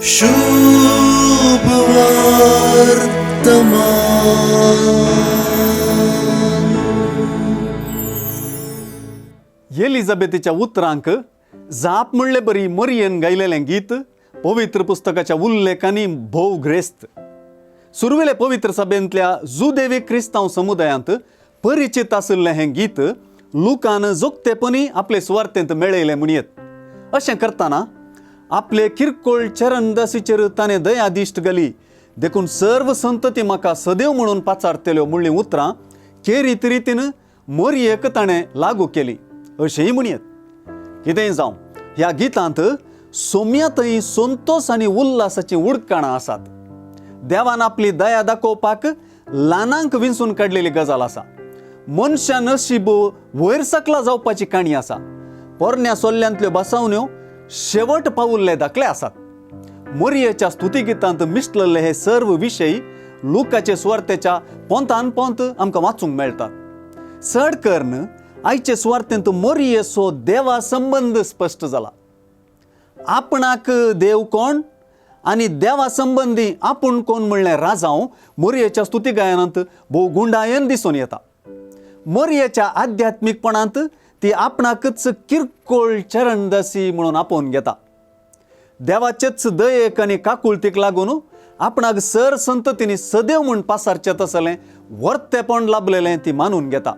शुभ वर्तमान. एलिझाबेथीच्या उतरांक जाप म्हणले बरी मरियन गायलेलें गीत पवित्र पुस्तकाच्या उल्लेखांनी भोव ग्रेस्त. सुरवेले पवित्र सभेंतल्या जुदेवी क्रिस्तांव समुदायांत परिचित आशिल्लें हें गीत लुकान जोगतेपणी आपले सुवार्थेंत मेळयलें म्हणयेत. अशें करतना आपले किरकोळ चरणदासीचेर ताणें दयादिश्ट घाली, देखून सर्व संतती म्हाका सदैव म्हणून पाचारतल्यो म्हणलीं उतरां केरीत रितीन मोरयेक ताणें लागू केली अशेंय म्हणयेत. कितेंय जावं, ह्या गितांत सोम्या थंय संतोस आनी उल्हासाचीं उडकाणां आसात. देवान आपली दया दाखोवपाक ल्हानांक विंचून काडलेली गजाल आसा. मनशा नशीब वयर सकला जावपाची काणी आसा. पोरण्या सोल्ल्यांतल्यो बसावण्यो शेवट पावुल्ले दाखले आसात. मोरयेच्या स्तुतीगितांत मिसळिल्ले हे सर्व विशय लुकाचे सुवार्तेच्या पोंतान पोंत आमकां वाचूंक मेळटात. चड करून आयचे सुवार्तेंत मोरयेचो देवा संबंद स्पश्ट जाला. आपणाक देव कोण आनी देवा संबंदी आपूण कोण म्हणलें राजांव मोरयेच्या स्तुती गायनांत भोव गुंडायेन दिसून येता. मोरयेच्या आध्यात्मीकपणांत ती आपणाकच किरकोळ चरणदासी म्हणून आपोवन घेता. देवाचेच दयेक आनी काकुळतीक लागून आपणाक सर संततींनी सदैव म्हूण पासारचें तसलें वर्तेपण लाभलेलें ती मानून घेता.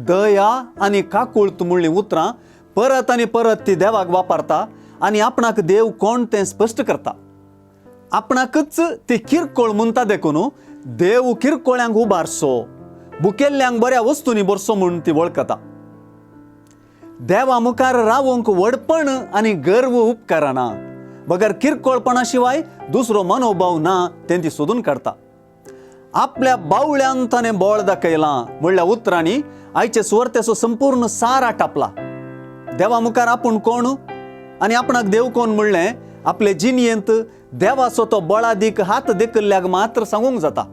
दया आनी काकुळत म्हणलीं उतरां परत आनी परत ती देवाक वापरता आनी आपणाक देव कोण तें स्पश्ट करता. आपणाकच ती किरकोळ म्हणटा देखून देव किरकोळ्यांक उबारसो, भुकेल्ल्यांक बऱ्या वस्तूंनी भरसो म्हूण ती वळखता. देवा मुखार रावंक व्हडपण आनी गर्व उपकारना, बगर किरकोळपणा शिवाय दुसरो मनोभाव ना तें ती सोदून काडटा. आपल्या बावळ्यान ताणें बळ दाखयलां म्हणल्या उतरांनी आयचे सुवार्तेचो संपूर्ण सार आटापला. देवा मुखार आपूण कोण आनी आपणाक देव कोण म्हणलें आपले जिणयेंत देवाचो तो बळादीक हात देखिल्ल्याक मात्र सांगूंक जाता.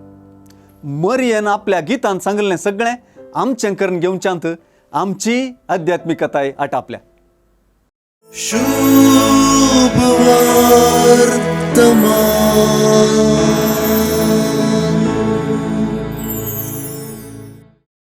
मरियन आपल्या गितान सांगिल्लें सगळें आमचें करून घेवच्यांत आमची आध्यात्मिकताय आटापल्या. शुभ वर्तमान.